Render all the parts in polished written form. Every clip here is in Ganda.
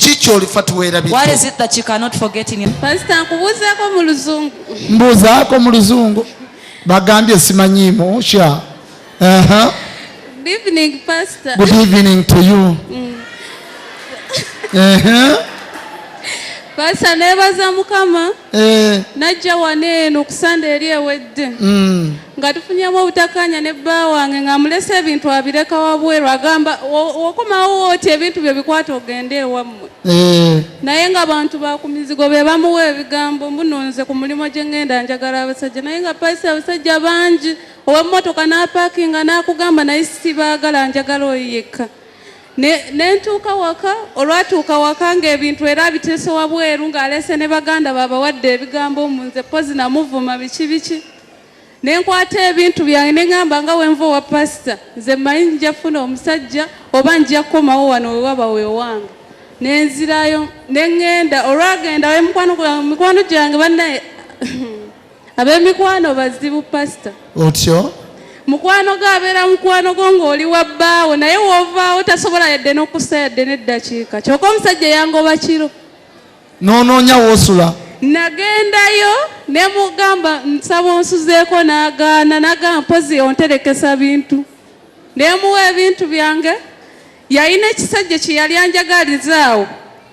Ki kyolifa What is tiweerabidde? it that you cannot forget in your Pasita, nkubuuzaako mu Luzungu. Mbuuzaako mu Luzungu, bagambye simanyiimu sha. Aha. Good evening, Pastor. Good evening to you. Ehe. Pastor, neebaza Mukama. Najja wano eno ku Sande eri ewedde nga tufunyemu obutakkaanya ne bba wange, nga mulese ebintu abireka wabweru, agamba wokomawo oti ebintu bye bikwata ogende ewammwe. Naye nga bantu ba ku mizigo be bamuwa ebigambo, mbuno nze ku mulimu gye ŋŋenda njagala abasajja, naye nga pasita abasajja bangi, ow'emmotoka n'apaakinga n'akugamba, naye sibaagala, njagala oyo yekka. Ne ntuuka waka, olwatuuka waka ng'ebintu era abiteese wabweru, ng'aleese ne baganda babawadde ebigambo mu nze pozi namuvuma biki biki. Ne nkwata ebintu byange ne ŋŋamba nga wenva owa pasita, nze mmanyi nja kufuna omusajja oba nja kukomawo wano wewaba wewange. Ne nzirayo ne ŋŋenda, olwagenda emikwano gwange, mikwano gyange bannaye, ab'emikwano bazibu, pasita. Otyo. Mukwano go abeera mukwano go ng'oli wa bbaawo, naye w'ovaawo tasobola yadde n'okussa yadde n'eddakiika. Kyokka omusajja yangoba kiro. N'onoonya woosula. Nagendayo ne mugamba nsaba onsuzeeko, n'agaana, n'agamba mpozi onterekesa bintu. Ne muwa ebintu byange, yalina ekisajja kye yali anjagaliza awo.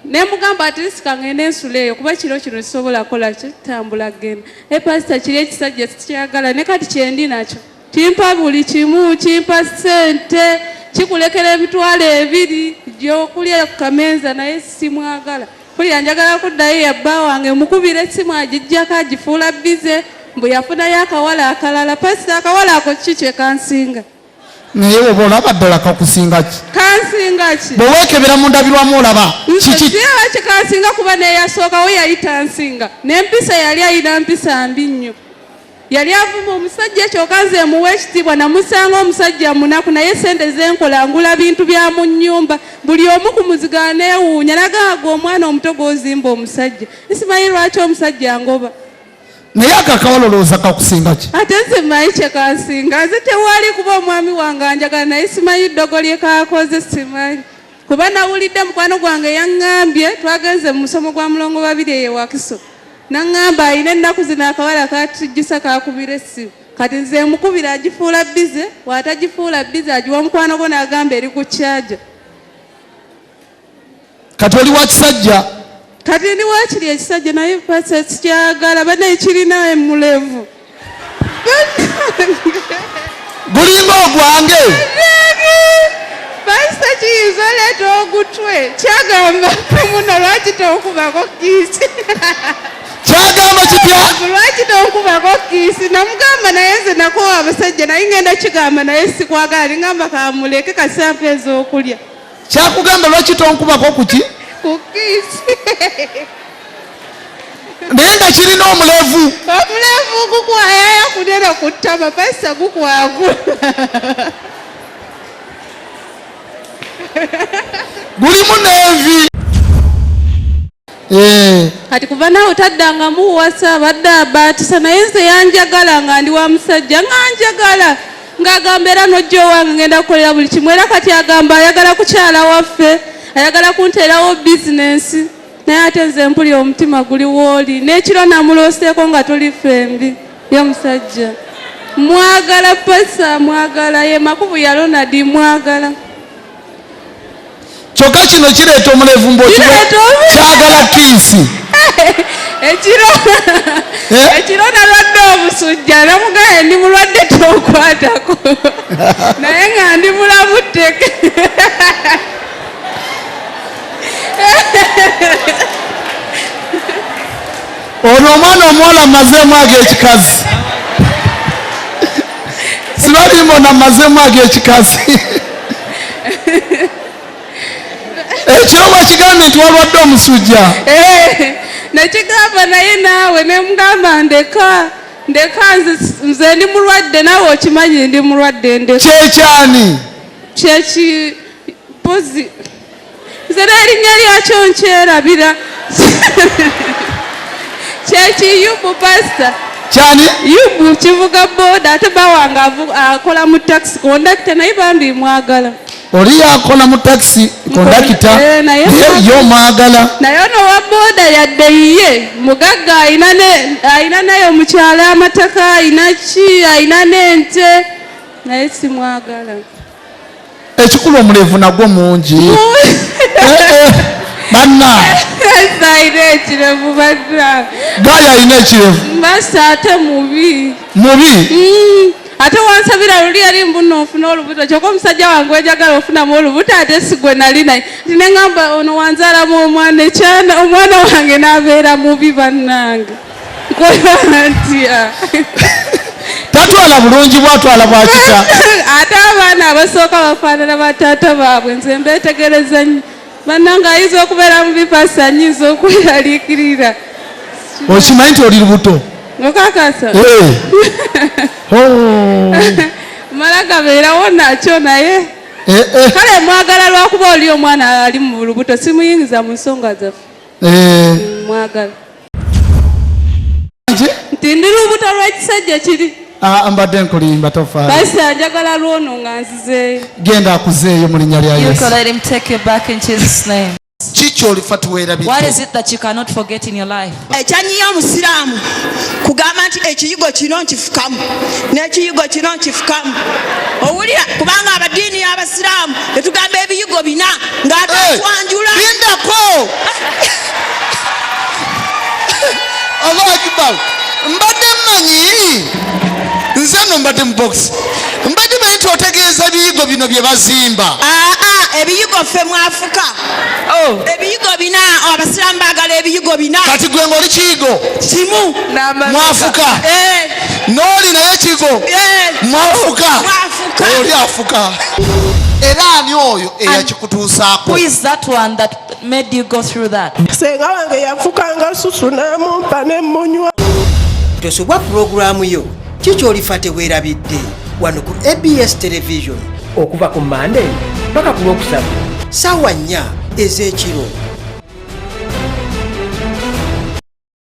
Ne mugamba ati risika ngende ensula eyo kuba kiro kino sisobola kukola ki, tambula genda. Naye pasita, kiri ekisajja sikyagala, ne kati kyendi nakyo kimpa buli kimu, kimpa ssente, kikulekera 20,000 gy'okulya ku kameeza, naye simwagala. Mpulira njagala kuddayo ya bba wange, mukubira essimu agiggyako agifuula bize, mbu yafunayo akawala akalala. Pasita, akawala ako kiki kye kansinga? Naye oba olaba ddala kakusinga ki? Kansinga ki? Bwe weekebera mu ndabirwamu olaba Nze kiki? siraba kyekansinga kuba n'eyasookawo yali tansinga, n'empisa yali alina mpisa mbi nnyo, yali avuma omusajja, kyokka nze muwa ekitiibwa, namusanga omusajja munaku, naye sente zenkola ngula bintu bya mu nnyumba, buli omu ku muzigo aneewuunya, nagamba gwe omwana omuto gw'ozimba omusajja, nsimanyi lwaki omusajja ngoba. Naye ako akawala olowooza kakusinga ki? Ate nze mmanyi kye kansinga, nze tewali kuba omwami wange anjagala, naye simanyi ddogo lye kakoze, simanyi kuba nawulidde mukwano gwange yaŋŋambye, twagenze mu musomo gwa Mulongo Babiri eyo Wakiso, naŋŋamba alina ennaku zino akawala katujjisa kakubira essimu, kati nze mukubira agifuula bize, bw'atagifuula bize agiwa mukwano gwo n'agamba eri ku kyaja. Kati oli wa kisajja? Kati ndi wakiri ekisajja, naye pasa sikyagala, banaye kirina emulevu. Gulinga ogwange. Pasita, kiyinza oleeta ogutwe, kyagamba muno lwaki tonkubako kiisi? Kyagamba kitya? Lwaki tonkubako kiisi? Namugamba naye nze nakowa abasajja, naye ngenda kigamba naye sikwagala, ningamba kamuleke kasampa ez'okulya. Kyakugamba lwaki tonkubako kuki? Ku kiisi. Naye nga kirina omulevu. Omulevu gukwayaya kunene ku ttama, pasita, gukwagula. Gulimu n'envi. Kati kuva naawe taddangamu wasa, abadde abaatisa, naye nze yanjagala nga ndi wa musajja, nga njagala ng'agamba era n'ojja owange ngenda kukolera buli kimu, era kati agamba ayagala kukyala waffe, ayagala kunteerawo bizinensi, naye ate nze mpulira omutima guli wooli, n'ekiro namulooseeko nga tuli ffembi. Ye musajja mwagala, pasa mwagala, ye Makubu ya Ronald, mwagala. Kyokka kino kireeta omulevu mbu Kireeta omulevu. Kyagala kiisi. Ekiro Eh? ekiro nalwadde omusujja, namugaye ndi mulwadde tokwatako, naye nga ndi mulamu tteke. Ono omwana omuwala mmazeemu ag'ekikazi, sibalimona, mmazeemu ag'ekikazi. Ekiro bwakigambye nti walwadde omusujja. Nekigamba naye naawe nemugamba ndeka, ndeka, nze ndi mulwadde, naawe okimanyi ndi mulwadde, ndeka. Kyekyani? Kyeki pozi, nze n'erinnya lyakyo nkyerabira, kyekiyubu, pasita. Kyani? Yubu, kivuga boda, ate bawange akola mu taxi kondakita, naye bambi mwagala. Oli yakola mu taxi kondakita, Eh, naye ye omwagala. Naye ono wa booda yadde ye mugagga, alina naye omukyalo amataka, alina ki, alina n'ente, naye simwagala. Ekikulu omulevu nagwo mungi. Eh, eh, banna. Alina ekirevu, banna. Gaali alina ekirevu. Masa ate mubi. Mubi. Ate wansabira luli yali mbuno nfuna olubuto, kyokka omusajja wange wenjagala ofunamu olubuto ate si gwe nali naye. Nti neŋŋamba ono wanzaalamu omwana, ekyana omwana wange n'abeera mubi, bannange, nkola ntya? Tatwala bulungi, bwatwala bwakita. Ate abaana abasooka bafaanana bataata baabwe, nze mbeetegereza nnyo, bannange. Ayinza okubeera mubi, pasa, nyinza okweraliikirira. Okimanyi nti oli lubuto? Okakasa? Eh. Oh. Mala gabeerawo nakyo, naye Eh, eh. kale mwagala lwakuba oli omwana ali mu lubuto, simuyingiza mu nsonga zaffe. Mwagala. Nki? Nti ndi lubuto lw'ekisajja kiri. Ah, mbadde nkulimba, tofaayo. Pasa, njagala lwono nga nzizeeyo. Genda akuzeeyo mu linnya lya You Yesu. can let him take you back in Jesus' name. Kiki olifa tuweerabidde? What is it that you cannot forget in your life? Ekyanyiya omusiraamu kugamba nti ekiyigo kino nkifukamu n'ekiyigo kino nkifukamu, owulira? Kubanga abadiini y'abasiraamu tetugamba ebiyigo bina ng'atatwanjula. Lindako. Allahu akbar! Mbadde mmanyi, nze nno mbadde mu box, mbadde manyi nti otegeeza biyigo bino bye bazimba. Aa, ebiyigo ffe mwafuka ebiyigo bina, abasiraamu baagala ebiyigo bina. Kati gwe ng'oli kiyigo kimu. Mwafuka. Eh, n'oli naye kigo. Eh, mwafuka. Mwafuka. Oli afuka era ani oyo eyakikutuusaako? Who is that one that made you go through that? Senga wange yafukanga susu n'amumpa ne munywa. Tosubwa pulogulaamu yo Kikyolifa Teweerabidde wano ku ABS Television okuva ku Mande paka ku Lwokusatu saawa 4 ez'ekiro.